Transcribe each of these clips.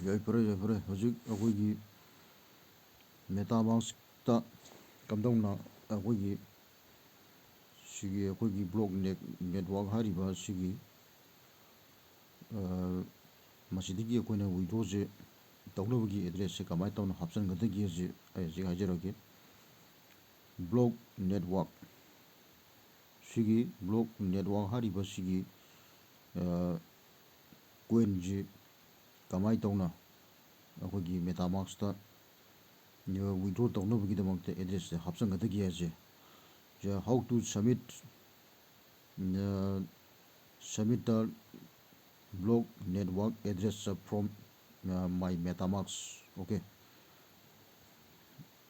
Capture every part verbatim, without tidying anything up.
ꯌꯥꯏꯐꯔꯦ, ꯌꯥꯏꯐꯔꯦ꯫ ꯍꯧꯖꯤꯛ ꯑꯩꯈꯣꯏꯒꯤ MetaMaskꯇ ꯀꯝꯗꯧꯅ ꯑꯩꯈꯣꯏꯒꯤ ꯁꯤꯒꯤ ꯑꯩꯈꯣꯏꯒꯤ block net, network ꯍꯥꯏꯔꯤꯕ ꯁꯤꯒꯤ, ꯑ, ꯃꯁꯤꯗꯒꯤ ꯑꯩꯈꯣꯏꯅ withdrawꯁꯦ ꯇꯧꯅꯕꯒꯤ addressꯁꯦ ꯀꯃꯥꯏꯅ ꯇꯧꯅ ꯍꯥꯞꯆꯤꯟꯒꯗꯒꯦꯁꯦ ꯑꯩ ꯍꯧꯖꯤꯛ ꯍꯥꯏꯖꯔꯛꯀꯦ꯫ Block network, ꯁꯤꯒꯤ block network ꯍꯥꯏꯔꯤꯕ ꯁꯤꯒꯤ, ꯑ, coinꯁꯤ ꯀꯃꯥꯏꯅ ꯇꯧꯅ ꯑꯩꯈꯣꯏꯒꯤ MetaMaskꯇ withdraw ꯇꯧꯅꯕꯒꯤꯗꯃꯛꯇ addressꯁꯦ ꯍꯥꯞꯆꯤꯟꯒꯗꯒꯦ ꯍꯥꯏꯁꯦ꯫ How to submit, ꯑ, submit the block network address from, ꯑ, my MetaMask꯫ Okay꯫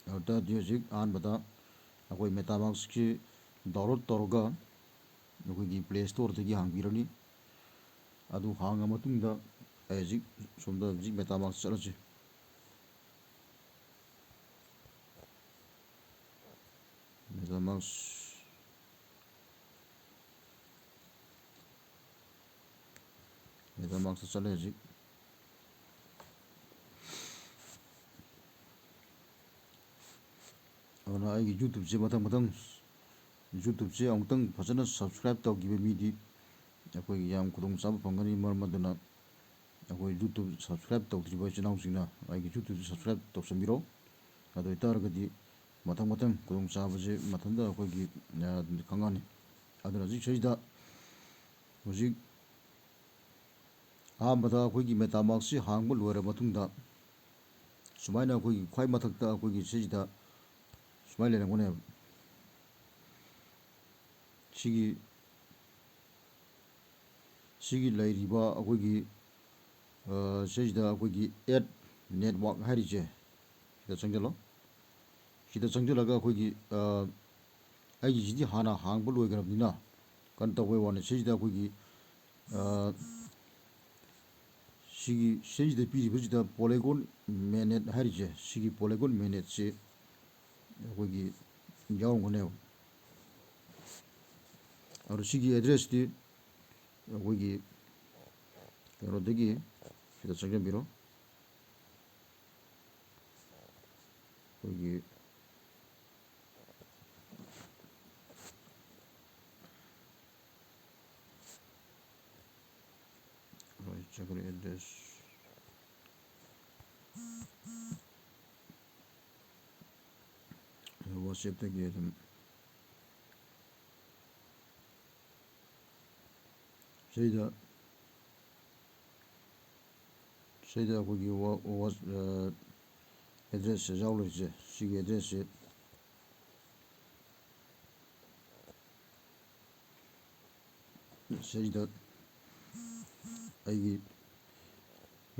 ꯑꯗꯨ ꯇꯥꯔꯗꯤ ꯍꯧꯖꯤꯛ ꯑꯍꯥꯟꯕꯗ ꯑꯩꯈꯣꯏ MetaMaskꯁꯤ download ꯇꯧꯔꯒ ꯑꯩꯈꯣꯏꯒꯤ Play Storeꯗꯒꯤ ꯍꯥꯡꯕꯤꯔꯅꯤ꯫ ꯑꯗꯨ ꯍꯥꯡꯉ ꯃꯇꯨꯡꯗ ꯑꯩ ꯍꯧꯖꯤꯛ ꯁꯣꯝꯗ ꯍꯧꯖꯤꯛ MetaMask ꯆꯠꯂꯁꯤ꯫ MetaMask, MetaMaskꯇ ꯆꯠꯂꯦ ꯍꯧꯖꯤꯛ꯫ ꯑꯗꯨꯅ ꯑꯩꯒꯤ YouTubeꯁꯦ ꯃꯊꯪ ꯃꯊꯪ, YouTubeꯁꯦ ꯑꯃꯨꯛꯇꯪ ꯐꯖꯅ subscribe ꯇꯧꯈꯤꯕ ꯃꯤꯗꯤ ꯑꯩꯈꯣꯏꯒꯤ ꯌꯥꯝ ꯈꯨꯗꯣꯡꯆꯥꯕ ꯐꯪꯒꯅꯤ꯫ ꯃꯔꯝ ꯑꯗꯨꯅ ꯑꯩꯈꯣꯏ YouTube subscribe ꯇꯧꯗ꯭ꯔꯤꯕ ꯏꯆꯤꯟ ꯏꯅꯥꯎꯁꯤꯡꯅ ꯑꯩꯒꯤ YouTubeꯁꯦ subscribe ꯇꯧꯁꯟꯕꯤꯔꯣ꯫ ꯑꯗꯨ ꯑꯣꯏꯇꯥꯔꯒꯗꯤ ꯃꯊꯪ ꯃꯊꯪ ꯈꯨꯗꯣꯡꯆꯥꯕꯁꯦ ꯃꯊꯟꯇ ꯑꯩꯈꯣꯏꯒꯤ, ꯑ, ꯈꯪꯉꯛꯑꯅꯤ꯫ ꯑꯗꯨꯅ ꯍꯧꯖꯤꯛ ꯁꯤꯗꯩꯁꯤꯗ ꯍꯧꯖꯤꯛ ꯑꯍꯥꯟꯕꯗ ꯑꯩꯈꯣꯏꯒꯤ MetaMaskꯁꯤ ꯍꯥꯡꯕ ꯂꯣꯏꯔ ꯃꯇꯨꯡꯗ ꯁꯨꯃꯥꯏꯅ ꯑꯩꯈꯣꯏꯒꯤ ꯈ꯭ꯋꯥꯏ ꯃꯊꯛꯇ ꯑꯩꯈꯣꯏꯒꯤ ꯁꯤꯁꯤꯗ ꯁꯨꯃꯥꯏꯅ ꯂꯩꯔꯝꯒꯅꯦꯕ꯫ ꯁꯤꯒꯤ, ꯁꯤꯒꯤ ꯂꯩꯔꯤꯕ ꯑꯩꯈꯣꯏꯒꯤ, ꯑ, ꯁꯤꯁꯤꯗ ꯑꯩꯈꯣꯏꯒꯤ add network ꯍꯥꯏꯔꯤꯁꯦ, ꯁꯤꯗ ꯆꯪꯁꯤꯜꯂꯣ꯫ ꯁꯤꯗ ꯆꯪꯁꯤꯜꯂꯒ ꯑꯩꯈꯣꯏꯒꯤ, ꯑ, ꯑꯩꯒꯤꯁꯤꯗꯤ ꯍꯥꯟꯅ ꯍꯥꯡꯕ ꯂꯣꯏꯈ꯭ꯔꯕꯅꯤꯅ ꯀꯩꯅꯣ ꯇꯧꯕꯩ ꯋꯥꯅꯤ꯫ ꯁꯤꯁꯤꯗ ꯑꯩꯈꯣꯏꯒꯤ, ꯑ, ꯁꯤꯒꯤ, ꯁꯤꯁꯤꯗ ꯄꯤꯔꯤꯕꯁꯤꯗ Polygon mainnet ꯍꯥꯏꯔꯤꯁꯦ, ꯁꯤꯒꯤ Polygon mainnetꯁꯦ ꯑꯩꯈꯣꯏꯒꯤ ꯌꯥꯎꯔꯝꯒꯅꯦꯕ꯫ ꯑꯗꯣ ꯁꯤꯒꯤ addressꯇꯤ ꯑꯩꯈꯣꯏꯒꯤ ꯀꯩꯅꯣꯗꯒꯤ, ꯁꯤꯗ ꯆꯪꯁꯤꯟꯕꯤꯔꯣ꯫ ꯑꯩꯈꯣꯏꯒꯤ ꯆꯠꯈ꯭ꯔꯦ ꯑꯦꯗ꯭ꯔꯦꯁ꯫ ꯋꯥꯆꯦꯞꯇꯒꯤ ꯑꯗꯨꯝ ꯁꯤꯗ, ꯁꯤꯗ ꯑꯩꯈꯣꯏꯒꯤ ꯋꯥ-, ꯋꯥ-, ꯑꯦꯗ꯭ꯔꯦꯁꯁꯦ ꯌꯥꯎ ꯂꯩꯔꯤꯁꯦ, ꯁꯤꯒꯤ ꯑꯦꯗ꯭ꯔꯦꯁꯁꯦ ꯁꯤꯗ ꯑꯩꯒꯤ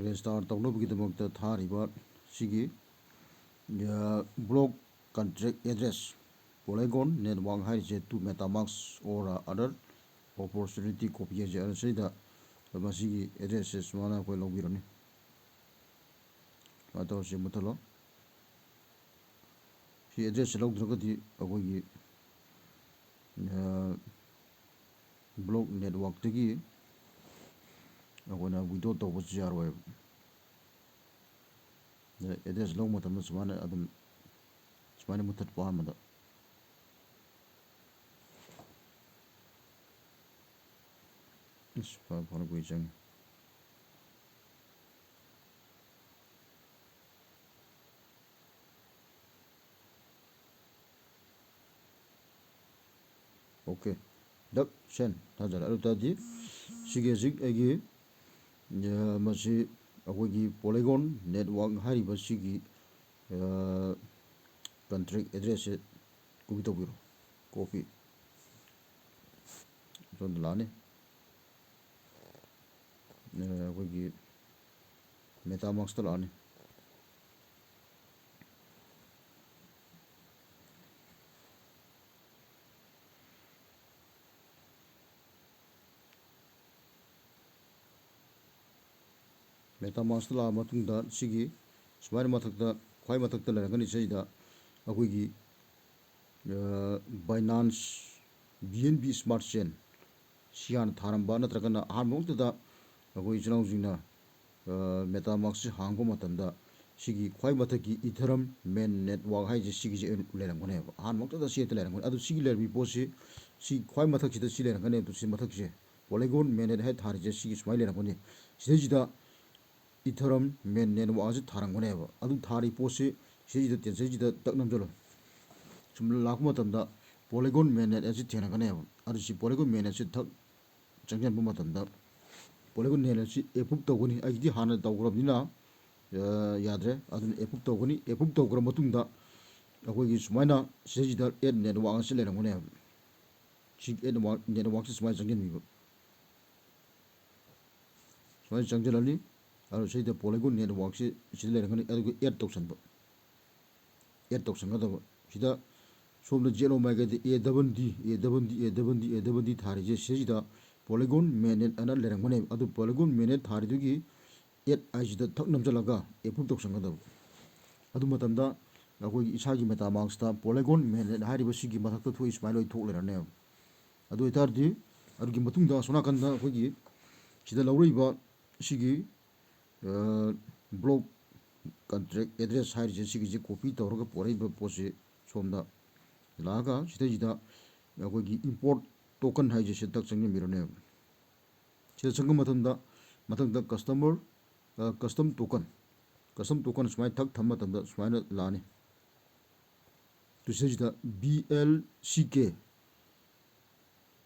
ꯔꯦꯖꯤꯁꯇꯥꯔ ꯇꯧꯅꯕꯒꯤꯗꯃꯛꯇ ꯊꯥꯔꯤꯕ ꯁꯤꯒꯤ, ꯑ, block contract address Polygon network ꯍꯥꯏꯔꯤꯁꯦ to MetaMask or other opportunity copy ꯍꯥꯏꯁꯦ, ꯑꯗꯨ ꯁꯤꯗ ꯃꯁꯤꯒꯤ ꯑꯦꯗ꯭ꯔꯦꯁꯁꯦ ꯁꯨꯃꯥꯏꯅ ꯑꯩꯈꯣꯏ ꯂꯧꯕꯤꯔꯅꯤ꯫ ꯁꯨꯃꯥꯏꯅ ꯇꯧꯔ ꯁꯤ ꯃꯨꯠꯊꯠꯂꯣ꯫ ꯁꯤ ꯑꯦꯗ꯭ꯔꯦꯁꯁꯦ ꯂꯧꯗ꯭ꯔꯒꯗꯤ ꯑꯩꯈꯣꯏꯒꯤ, ꯑ, block networkꯇꯒꯤ ꯑꯩꯈꯣꯏꯅ withdraw ꯇꯧꯕꯁꯨ ꯌꯥꯔꯣꯏꯕ꯫ ꯑꯦꯗ꯭ꯔꯦꯁ ꯂꯧꯕ ꯃꯇꯝꯗ ꯁꯨꯃꯥꯏꯅ ꯑꯗꯨꯝ, ꯁꯨꯃꯥꯏꯅ ꯃꯨꯠꯊꯠꯄ ꯑꯍꯥꯟꯕꯗ꯫ ꯑꯁ, ꯐ-, ꯐꯅ ꯀꯨꯏ ꯆꯪꯉꯤ꯫ OK꯫ ꯗꯛ ꯁꯦꯟ ꯊꯥꯖꯔꯦ꯫ ꯑꯗꯨ ꯇꯥꯔꯗꯤ ꯁꯤꯒꯤ ꯍꯧꯖꯤꯛ ꯑꯩꯒꯤ, ꯑ, ꯃꯁꯤ ꯑꯩꯈꯣꯏꯒꯤ Polygon network ꯍꯥꯏꯔꯤꯕ ꯁꯤꯒꯤ, ꯑ, contract addressꯁꯦ copy ꯇꯧꯕꯤꯔꯣ꯫ Copy꯫ ꯁꯣꯝꯗ ꯂꯥꯛꯑꯅꯤ꯫ ꯑ, ꯑꯩꯈꯣꯏꯒꯤ MetaMaskꯇ ꯂꯥꯛꯑꯅꯤ꯫ MetaMaskꯇ ꯂꯥꯛꯑ ꯃꯇꯨꯡꯗ ꯁꯤꯒꯤ ꯁꯨꯃꯥꯏꯅ ꯃꯊꯛꯇ, ꯈ꯭ꯋꯥꯏ ꯃꯊꯛꯇ ꯂꯩꯔꯝꯒꯅꯤ ꯁꯤꯗ ꯑꯩꯈꯣꯏꯒꯤ, ꯑ, Binance BNB Smart Chain ꯁꯤ ꯍꯥꯟꯅ ꯊꯥꯔꯝꯕ ꯅꯠꯇ꯭ꯔꯒꯅ ꯑꯍꯥꯟꯕ ꯃꯛꯇꯗ ꯑꯩꯈꯣꯏ ꯏꯆꯤꯜ ꯏꯅꯥꯎꯁꯤꯡꯅ, ꯃꯦꯇꯥꯃꯥꯛꯁꯁꯤ ꯍꯥꯡꯕ ꯃꯇꯝꯗ ꯁꯤꯒꯤ ꯈ꯭ꯋꯥꯏ ꯃꯊꯛꯀꯤ Ethereum main network ꯍꯥꯏꯁꯦ ꯁꯤꯒꯤꯁꯦ ꯂꯩꯔꯝꯒꯅꯦꯕ꯫ ꯑꯍꯥꯟꯕ ꯃꯛꯇꯗ ꯁꯤ ꯍꯦꯛꯇ ꯂꯩꯔꯝꯒꯅꯤ꯫ ꯑꯗꯨ ꯁꯤꯒꯤ ꯂꯩꯔꯝꯃꯤ ꯄꯣꯠꯁꯤ, ꯁꯤ ꯈ꯭ꯋꯥꯏ ꯃꯊꯛꯁꯤꯗ ꯁꯤ ꯂꯩꯔꯝꯒꯅꯦꯕ꯫ ꯑꯗꯨ ꯁꯤ ꯃꯊꯛꯁꯦ Polygon mainnet ꯍꯥꯏ ꯊꯥꯔꯤꯁꯦ ꯁꯤꯒꯤ ꯁꯨꯃꯥꯏꯅ ꯂꯩꯔꯝꯒꯅꯤ꯫ ꯁꯤꯗꯩꯁꯤꯗ Ethereum main network ꯑꯁꯤ ꯊꯥꯔꯝꯒꯅꯦꯕ꯫ ꯑꯗꯨ ꯊꯥꯔꯤ ꯄꯣꯠꯁꯤ ꯁꯤꯗꯩꯁꯤꯗ, ꯇꯦꯟꯁꯩꯁꯤꯗ ꯇꯛ ꯅꯝꯁꯤꯜꯂꯣ꯫ ꯁꯨꯝ ꯂꯥꯛꯄ ꯃꯇꯝꯗ Polygon mainnet ꯑꯁꯤ ꯊꯦꯡꯅꯒꯅꯦꯕ꯫ ꯑꯗꯨ ꯁꯤ Polygon mainnet ꯑꯁꯤ ꯊꯛ ꯆꯪꯁꯤꯟꯕ ꯃꯇꯝꯗ Polygon mainnet ꯑꯁꯤ approve ꯇꯧꯒꯅꯤ꯫ ꯑꯩꯒꯤꯗꯤ ꯍꯥꯟꯅ ꯇꯧꯈ꯭ꯔꯕꯅꯤꯅ, ꯑ, ꯌꯥꯗ꯭ꯔꯦ꯫ ꯑꯗꯨꯅ approve ꯇꯧꯒꯅꯤ꯫ Approve ꯇꯧꯈ꯭ꯔ ꯃꯇꯨꯡꯗ ꯑꯩꯈꯣꯏꯒꯤ ꯁꯨꯃꯥꯏꯅ ꯁꯤꯗꯩꯁꯤꯗ add network ꯑꯁꯤ ꯂꯩꯔꯝꯒꯅꯦꯕ꯫ ꯁꯤ add network, network ꯁꯤ ꯁꯨꯃꯥꯏꯅ ꯆꯪꯁꯤꯟꯕꯤꯕ꯫ ꯁꯨꯃꯥꯏꯅ ꯆꯪꯁꯤꯜꯂꯅꯤ꯫ ꯑꯗꯨ ꯁꯤꯗ Polygon network ꯁꯤ ꯁꯤꯗ ꯂꯩꯔꯝꯒꯅꯤ꯫ ꯑꯗꯨꯒ add ꯇꯧꯁꯟꯕ꯫ Add ꯇꯧꯁꯟꯒꯗꯕ꯫ ꯁꯤꯗ ꯁꯣꯝꯗ ꯌꯦꯠꯂꯣꯝ ꯃꯥꯏꯀꯩꯗ A double D, A double D, A double D, A double D, A double D ꯊꯥꯔꯤꯁꯦ ꯁꯤꯁꯤꯗ Polygon mainnet ꯑꯅ ꯂꯩꯔꯝꯒꯅꯦꯕ꯫ ꯑꯗꯨ Polygon mainnet ꯊꯥꯔꯤꯗꯨꯒꯤ add ꯍꯥꯏꯁꯤꯗ ꯊꯛ ꯅꯝꯁꯤꯜꯂꯒ approve ꯇꯧꯁꯟꯒꯗꯕ꯫ ꯑꯗꯨ ꯃꯇꯝꯗ ꯑꯩꯈꯣꯏꯒꯤ ꯏꯁꯥꯒꯤ MetaMask ꯇ Polygon mainnet ꯍꯥꯏꯔꯤꯕ ꯁꯤꯒꯤ ꯃꯊꯛꯇ ꯊꯣꯛꯏ ꯁꯨꯃꯥꯏꯅ ꯂꯣꯏ ꯊꯣꯛ ꯂꯩꯔꯅꯦꯕ꯫ ꯑꯗꯨ ꯑꯣꯏꯇꯥꯔꯗꯤ ꯑꯗꯨꯒꯤ ꯃꯇꯨꯡꯗ ꯑꯁꯣꯝ ꯅꯥꯀꯟꯗ ꯑꯩꯈꯣꯏꯒꯤ ꯁꯤꯗ ꯂꯧꯔꯛꯏꯕ ꯁꯤꯒꯤ, ꯑ, block contract address ꯍꯥꯏꯔꯤꯁꯦ ꯁꯤꯒꯤꯁꯦ copy ꯇꯧꯔꯒ ꯄꯣꯔꯛꯏꯕ ꯄꯣꯠꯁꯤ ꯁꯣꯝꯗ ꯂꯥꯛꯑꯒ ꯁꯤꯗꯩꯁꯤꯗ ꯑꯩꯈꯣꯏꯒꯤ import token ꯍꯥꯏꯁꯦ ꯁꯤꯗ ꯊꯛ ꯆꯪꯁꯤꯟꯕꯤꯔꯅꯦꯕ꯫ ꯁꯤꯗ ꯆꯪꯕ ꯃꯇꯝꯗ ꯃꯊꯪꯗ customer, ꯑ, custom token, custom token ꯁꯨꯃꯥꯏꯅ ꯊꯛ ꯊꯝꯕ ꯃꯇꯝꯗ ꯁꯨꯃꯥꯏꯅ ꯂꯥꯛꯑꯅꯤ꯫ ꯑꯗꯨ ꯁꯤꯗꯩꯁꯤꯗ B L C K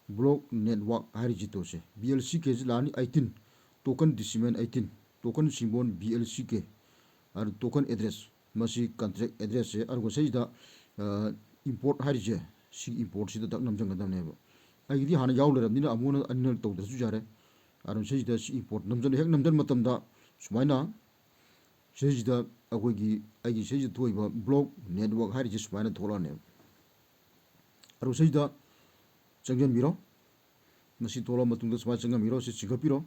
block network ꯍꯥꯏꯔꯤꯁꯤ ꯇꯧꯁꯦ꯫ B L C K ꯁꯤ ꯂꯥꯛꯑꯅꯤ eighteen, token decimal eighteen, token symbol B L C K, ꯑꯗꯨ token address, ꯃꯁꯤ contract address ꯁꯦ꯫ ꯑꯗꯨꯒ ꯁꯤꯗ, ꯑ, import ꯍꯥꯏꯔꯤꯁꯦ, ꯁꯤ import ꯁꯤꯗ ꯊꯛ ꯅꯝꯁꯤꯟꯒꯗꯕꯅꯦꯕ꯫ ꯑꯩꯒꯤꯗꯤ ꯍꯥꯟꯅ ꯌꯥꯎ ꯂꯩꯔꯕꯅꯤꯅ ꯑꯃꯨꯛ ꯍꯟꯅ ꯑꯅꯤꯔꯛ ꯇꯧꯗ꯭ꯔꯁꯨ ꯌꯥꯔꯦ꯫ ꯑꯗꯨꯝ ꯁꯤꯁꯤꯗ ꯁꯤ import ꯅꯝꯁꯤꯟ, ꯍꯦꯛ ꯅꯝꯁꯤꯟ ꯃꯇꯝꯗ ꯁꯨꯃꯥꯏꯅ ꯁꯤꯁꯤꯗ ꯑꯩꯈꯣꯏꯒꯤ, ꯑꯩꯒꯤ ꯁꯤꯁꯤꯗ ꯊꯣꯛꯏꯕ block network ꯍꯥꯏꯔꯤꯁꯦ ꯁꯨꯃꯥꯏꯅ ꯊꯣꯛꯂꯛꯑꯅꯦꯕ꯫ ꯑꯗꯨ ꯁꯤꯁꯤꯗ ꯆꯪꯁꯤꯟꯕꯤꯔꯣ꯫ ꯃꯁꯤ ꯊꯣꯛꯂꯛꯑ ꯃꯇꯨꯡꯗ ꯁꯨꯃꯥꯏꯅ ꯆꯪꯍꯟꯕꯤꯔꯣ꯫ ꯁꯤ ꯆꯤꯡꯈꯠꯄꯤꯔꯣ꯫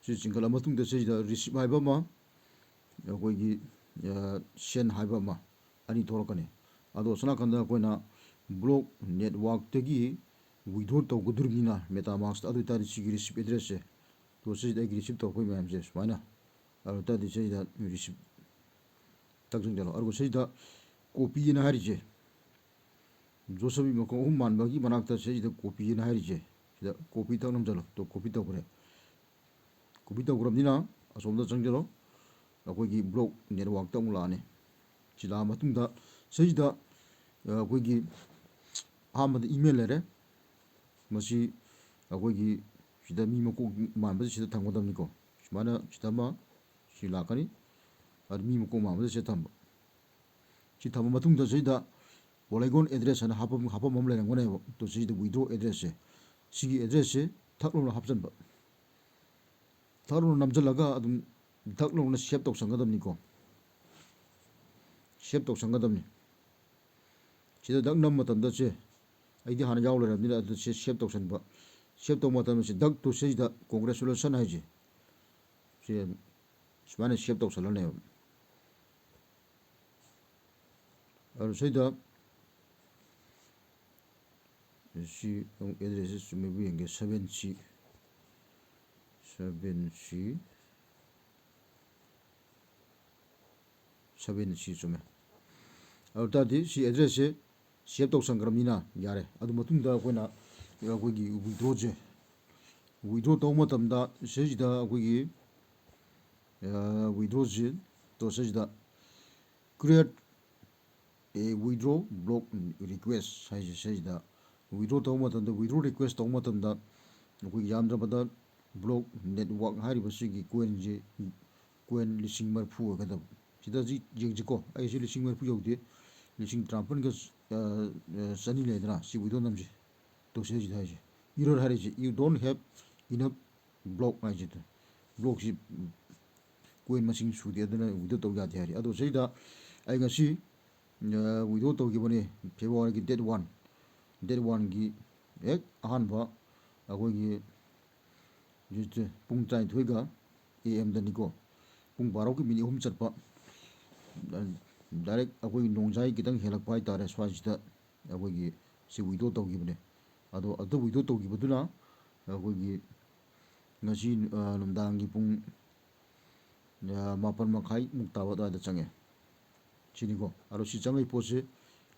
ꯁꯤ ꯆꯤꯡꯈꯠꯂ ꯃꯇꯨꯡꯗ ꯁꯤꯁꯤꯗ receive ꯍꯥꯏꯕ ꯑꯃ, ꯑꯩꯈꯣꯏꯒꯤ, ꯑ, send ꯍꯥꯏꯕ ꯑꯃ, ꯑꯅꯤ ꯊꯣꯛꯂꯛꯀꯅꯤ꯫ ꯑꯗꯣ ꯑꯁꯣꯝ ꯅꯥꯀꯟꯗ ꯑꯩꯈꯣꯏꯅ block network ꯇꯒꯤ withdraw ꯇꯧꯒꯗꯣꯔꯤꯕꯅꯤꯅ MetaMask ꯇ, ꯑꯗꯨ ꯑꯣꯏꯇꯥꯔꯗꯤ ꯁꯤꯒꯤ receive address ꯁꯦ, ꯇꯣ ꯁꯤꯁꯤꯗ ꯑꯩꯒꯤ receive ꯇꯧꯔꯛꯄ ꯃꯌꯥꯝꯁꯦ ꯁꯨꯃꯥꯏꯅ ꯑꯗꯨ ꯇꯥꯔꯗꯤ ꯁꯤꯗꯩꯗ receipt ꯇꯛ ꯆꯪꯁꯤꯜꯂꯣ꯫ ꯑꯗꯨꯒ ꯁꯤꯗ copy ꯍꯥꯏꯅ ꯍꯥꯏꯔꯤꯁꯦ, ꯖꯣꯁꯕꯤ ꯃꯈꯣꯡ ꯑꯍꯨꯝ ꯃꯥꯟꯕꯒꯤ ꯃꯅꯥꯛꯇ ꯁꯤꯗꯩꯗ copy ꯍꯥꯏꯅ ꯍꯥꯏꯔꯤꯁꯦ, ꯁꯤꯗ copy ꯇꯛ ꯅꯝꯁꯤꯜꯂꯣ꯫ ꯇꯣ copy ꯇꯧꯈ꯭ꯔꯦ꯫ Copy ꯇꯧꯈ꯭ꯔꯕꯅꯤꯅ ꯑꯁꯣꯝꯗ ꯆꯪꯁꯤꯜꯂꯣ꯫ ꯑꯩꯈꯣꯏꯒꯤ blog networkꯇ ꯑꯃꯨꯛ ꯂꯥꯛꯑꯅꯤ꯫ ꯁꯤ ꯂꯥꯛꯑ ꯃꯇꯨꯡꯗ ꯁꯤꯁꯤꯗ, ꯑ, ꯑꯩꯈꯣꯏꯒꯤ ꯑꯍꯥꯟꯕꯗ email ꯂꯩꯔꯦ꯫ ꯃꯁꯤ ꯑꯩꯈꯣꯏꯒꯤ ꯁꯤꯗ ꯃꯤ ꯃꯀꯣꯛ ꯃꯥꯟꯕꯁꯤ ꯁꯤꯗ ꯊꯝꯒꯗꯕꯅꯤꯀꯣ꯫ ꯁꯨꯃꯥꯏꯅ ꯁꯤꯗ ꯑꯃ, ꯁꯤ ꯂꯥꯛꯀꯅꯤ꯫ ꯑꯗꯨ ꯃꯤ ꯃꯀꯣꯛ ꯃꯥꯟꯕꯁꯤ ꯁꯤꯗ ꯊꯝꯕ꯫ ꯁꯤ ꯊꯝꯕ ꯃꯇꯨꯡꯗ ꯁꯤꯗ Polygon address ꯍꯥꯏꯅ ꯍꯥꯞꯐꯝ, ꯍꯥꯞꯐꯝ ꯑꯃ ꯂꯩꯔꯝꯒꯅꯦꯕ꯫ ꯑꯗꯣ ꯁꯤꯗ withdraw addressꯁꯦ, ꯁꯤꯒꯤ addressꯁꯦ ꯊꯛ ꯂꯥꯎꯅ ꯍꯥꯞꯆꯤꯟꯕ꯫ ꯊꯛ ꯂꯥꯎꯅ ꯅꯝꯁꯤꯜꯂꯒ ꯑꯗꯨꯝ ꯊꯛ ꯂꯥꯎꯅ save ꯇꯧꯁꯟꯒꯗꯕꯅꯤꯀꯣ꯫ Save ꯇꯧꯁꯟꯒꯗꯕꯅꯤ꯫ ꯁꯤꯗ ꯗꯛ ꯅꯝꯕ ꯃꯇꯝꯗ ꯁꯦ, ꯑꯩꯗꯤ ꯍꯥꯟꯅ ꯌꯥꯎ ꯂꯩꯔꯕꯅꯤꯅ ꯑꯗꯨ ꯁꯦ save ꯇꯧꯁꯟꯕ꯫ Save ꯇꯧꯕ ꯃꯇꯝꯗ ꯁꯤ ꯗꯛ ꯇꯨ ꯁꯤꯗ congratulation ꯍꯥꯏꯁꯦ, ꯁꯦ ꯁꯨꯃꯥꯏꯅ save ꯇꯧꯁꯜꯂꯅꯦꯕ꯫ ꯑꯗꯨ ꯁꯤꯗ ꯁꯤ ꯑꯃꯨꯛ addressꯁꯦ ꯆꯨꯝꯃꯤꯕꯨ ꯌꯦꯡꯒꯦ꯫ Seven C, seven C, seven C ꯆꯨꯝꯃꯦ꯫ ꯑꯗꯨ ꯇꯥꯔꯗꯤ ꯁꯤ addressꯁꯦ save ꯇꯧꯁꯟꯈ꯭ꯔꯕꯅꯤꯅ ꯌꯥꯔꯦ꯫ ꯑꯗꯨ ꯃꯇꯨꯡꯗ ꯑꯩꯈꯣꯏꯅ ꯑꯩꯈꯣꯏꯒꯤ withdrawꯁꯦ, withdraw ꯇꯧꯕ ꯃꯇꯝꯗ ꯁꯤꯁꯤꯗ ꯑꯩꯈꯣꯏꯒꯤ, ꯑ, withdrawꯁꯦ ꯇꯣ ꯁꯤꯁꯤꯗ create a withdraw block request ꯍꯥꯏꯁꯦ, ꯁꯤꯁꯤꯗ withdraw ꯇꯧꯕ ꯃꯇꯝꯗ, withdraw request ꯇꯧꯕ ꯃꯇꯝꯗ ꯑꯩꯈꯣꯏ ꯌꯥꯝꯗ꯭ꯔꯕꯗ block network ꯍꯥꯏꯔꯤꯕ ꯁꯤꯒꯤ coinꯁꯦ, coin ꯂꯤꯁꯤꯡ ꯃꯔꯤꯐꯨ ꯑꯣꯏꯒꯗꯕ꯫ ꯁꯤꯗ ꯍꯧꯖꯤꯛ ꯌꯦꯡꯁꯤꯀꯣ, ꯑꯩꯁꯤ ꯂꯤꯁꯤꯡ ꯃꯔꯤꯐꯨ ꯌꯧꯗꯦ, ꯂꯤꯁꯤꯡ ꯇꯔꯥꯃꯥꯄꯜꯒ, ꯑ, ꯑ, ꯆꯅꯤ ꯂꯩꯗꯅ, ꯁꯤ withdraw ꯅꯝꯁꯤ꯫ ꯇꯣ ꯁꯤꯗꯩꯁꯤꯗ ꯍꯥꯏꯁꯦ, error ꯍꯥꯏꯔꯤꯁꯦ, "You don't have enough block" ꯍꯥꯏꯁꯦ꯫ Blockꯁꯤ, coin ꯃꯁꯤꯡ ꯁꯨꯗꯦ, ꯑꯗꯨꯅ withdraw ꯇꯧ ꯌꯥꯗꯦ ꯍꯥꯏꯔꯤ꯫ ꯑꯗꯣ ꯁꯤꯗ ꯑꯩ ꯉꯁꯤ, ꯑ, withdraw ꯇꯧꯈꯤꯕꯅꯤ, Februaryꯒꯤ date one, date oneꯒꯤ ꯍꯦꯛ ꯑꯍꯥꯟꯕ ꯑꯩꯈꯣꯏꯒꯤ ꯍꯧꯖꯤꯛꯁꯦ ꯄꯨꯡ ꯇꯔꯥꯅꯤꯊꯣꯏꯒ A M ꯗꯅꯤꯀꯣ, ꯄꯨꯡ ꯕꯥꯔꯣꯒꯤ minute ꯑꯍꯨꯝ ꯆꯠꯄ, direct ꯑꯩꯈꯣꯏꯒꯤ ꯅꯣꯡꯖꯥꯏ ꯈꯤꯇꯪ ꯍꯦꯜꯂꯛꯄ ꯍꯥꯏꯇꯥꯔꯦ, ꯁ꯭ꯋꯥꯏꯁꯤꯗ ꯑꯩꯈꯣꯏꯒꯤ ꯁꯤ withdraw ꯇꯧꯈꯤꯕꯅꯦ꯫ ꯑꯗꯣ ꯑꯗꯨ withdraw ꯇꯧꯈꯤꯕꯗꯨꯅ ꯑꯩꯈꯣꯏꯒꯤ ꯉꯁꯤ, ꯑ, ꯅꯨꯡꯗꯥꯡꯒꯤ ꯄꯨꯡ, ꯃꯥꯄꯟ ꯃꯈꯥꯏꯃꯨꯛ ꯇꯥꯕ ꯑꯗꯨꯋꯥꯏꯗ ꯆꯪꯉꯦ꯫ ꯁꯤꯅꯤꯀꯣ꯫ ꯑꯗꯣ ꯁꯤ ꯆꯪꯉꯛꯏ ꯄꯣꯠꯁꯦ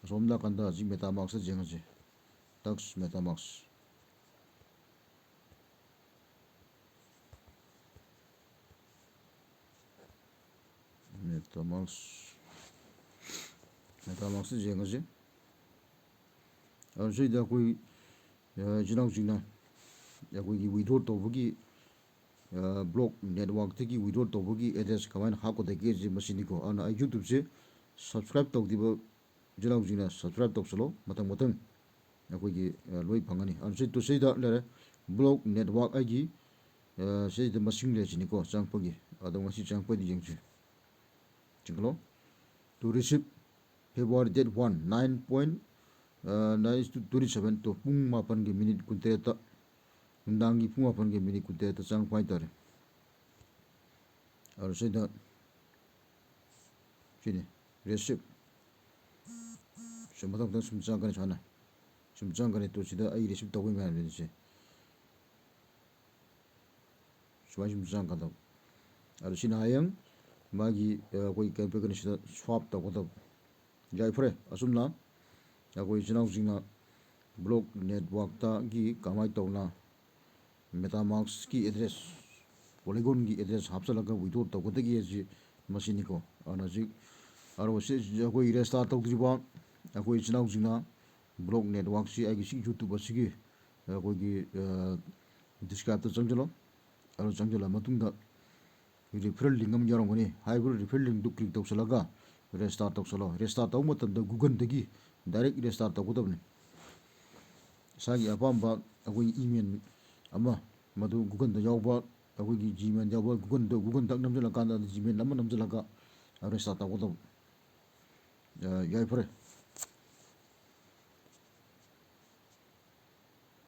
ꯑꯁꯣꯝ ꯅꯥꯀꯟꯗ ꯍꯧꯖꯤꯛ MetaMask ꯌꯦꯡꯉꯁꯤ꯫ Tux MetaMask꯫ MetaMask꯫ MetaMask ꯌꯦꯡꯉꯁꯤ꯫ ꯑꯗꯨ ꯁꯤꯗ ꯑꯩꯈꯣꯏ, ꯑ, ꯏꯆꯤꯟ ꯏꯅꯥꯎꯁꯤꯡꯅ ꯑꯩꯈꯣꯏꯒꯤ withdraw ꯇꯧꯕꯒꯤ, ꯑ, Block Network ꯇꯒꯤ withdraw ꯇꯧꯕꯒꯤ address ꯀꯃꯥꯏꯅ ꯍꯥꯞꯀꯗꯒꯦꯁꯦ ꯃꯁꯤꯅꯤꯀꯣ꯫ ꯑꯗꯨꯅ ꯑꯩ YouTube ꯁꯦ subscribe ꯇꯧꯗ꯭ꯔꯤꯕ ꯏꯆꯤꯟ ꯏꯅꯥꯎꯁꯤꯡꯅ subscribe ꯇꯧꯁꯜꯂꯣ꯫ ꯃꯊꯪ ꯃꯊꯪ ꯑꯩꯈꯣꯏꯒꯤ, ꯑ, ꯂꯣꯏ ꯐꯪꯒꯅꯤ꯫ ꯑꯗꯨ ꯁꯤ ꯇꯨ ꯁꯤꯗ ꯂꯩꯔꯦ꯫ Block Network ꯑꯩꯒꯤ, ꯑ, ꯁꯤꯗ ꯃꯁꯤꯡ ꯂꯩꯔꯤꯁꯤꯅꯤꯀꯣ ꯆꯪꯉꯛꯄꯒꯤ꯫ ꯑꯗꯣ ꯉꯁꯤ ꯆꯪꯉꯛꯄꯩꯗꯤ ꯌꯦꯡꯁꯤ꯫ ꯆꯤꯡꯈꯠꯂꯣ꯫ To receive February date one, nine point, ꯑ, nine to twenty seven to ꯄꯨꯡ ꯃꯥꯄꯟꯒꯤ minute ꯀꯨꯟꯇꯔꯦꯠꯇ, ꯅꯨꯡꯗꯥꯡꯒꯤ ꯄꯨꯡ ꯃꯥꯄꯟꯒꯤ minute ꯀꯨꯟꯇꯔꯦꯠꯇ ꯆꯪꯉꯛꯄ ꯍꯥꯏꯇꯥꯔꯦ꯫ ꯑꯗꯨ ꯁꯤꯗ ꯁꯤꯅꯤ, receive꯫ ꯁꯤ ꯃꯊꯪ ꯃꯊꯪ ꯁꯨꯝ ꯆꯪꯉꯛꯀꯅꯤ ꯁꯨꯃꯥꯏꯅ꯫ ꯁꯨꯝ ꯆꯪꯉꯛꯀꯅꯤ꯫ ꯇꯨ ꯁꯤꯗ ꯑꯩ receive ꯇꯧꯕꯩ ꯃꯌꯥꯝꯁꯤꯅꯤ ꯁꯦ꯫ ꯁꯨꯃꯥꯏꯅ ꯁꯨꯝ ꯆꯪꯉꯛꯀꯗꯕ꯫ ꯑꯗꯨ ꯁꯤꯅ ꯍꯌꯦꯡ ꯃꯥꯒꯤ, ꯑ, ꯑꯩꯈꯣꯏ ꯀꯩꯅꯣ ꯄꯤꯔꯛꯀꯅꯤ, ꯁꯤꯗ swap ꯇꯧꯒꯗꯕ꯫ ꯌꯥꯏꯐꯔꯦ꯫ ꯑꯁꯨꯝꯅ ꯑꯩꯈꯣꯏ ꯏꯆꯤꯟ ꯏꯅꯥꯎꯁꯤꯡꯅ Block Network ꯇꯒꯤ ꯀꯃꯥꯏꯅ ꯇꯧꯅ MetaMask ꯀꯤ address, Polygon ꯒꯤ address ꯍꯥꯞꯆꯤꯜꯂꯒ withdraw ꯇꯧꯒꯗꯒꯦ ꯍꯥꯏꯁꯤ ꯃꯁꯤꯅꯤꯀꯣ꯫ ꯑꯗꯨꯅ ꯍꯧꯖꯤꯛ ꯑꯔꯣ ꯁꯤ ꯑꯩꯈꯣꯏ register ꯇꯧꯗ꯭ꯔꯤꯕ ꯑꯩꯈꯣꯏ ꯏꯆꯤꯟ ꯏꯅꯥꯎꯁꯤꯡꯅ Block Network ꯁꯤ ꯑꯩꯒꯤ ꯁꯤ YouTube ꯑꯁꯤꯒꯤ ꯑꯩꯈꯣꯏꯒꯤ, ꯑ, describe ꯇ ꯆꯪꯁꯤꯜꯂꯣ꯫ ꯑꯗꯨ ꯆꯪꯁꯤꯜꯂ ꯃꯇꯨꯡꯗ referral link ꯑꯃ ꯌꯥꯎꯔꯝꯒꯅꯤ꯫ ꯍꯥꯏꯔꯤꯕ referral link two click ꯇꯧꯁꯤꯜꯂꯒ register ꯇꯧꯁꯤꯜꯂꯣ꯫ Register ꯇꯧꯕ ꯃꯇꯝꯗ Google ꯗꯒꯤ direct register ꯇꯧꯒꯗꯕꯅꯤ꯫ ꯏꯁꯥꯒꯤ ꯑꯄꯥꯝꯕ ꯑꯩꯈꯣꯏꯒꯤ email ꯑꯃ, ꯃꯗꯨ Google ꯗ ꯌꯥꯎꯕ, ꯑꯩꯈꯣꯏꯒꯤ Gmail ꯌꯥꯎꯕ, Google ꯗ, Google ꯗ ꯅꯝꯁꯤꯜꯂꯀꯥꯟꯗ ꯑꯗꯨ Gmail ꯑꯃ ꯅꯝꯁꯤꯜꯂꯒ register ꯇꯧꯒꯗꯕ꯫ ꯑ, ꯌꯥꯏꯐꯔꯦ꯫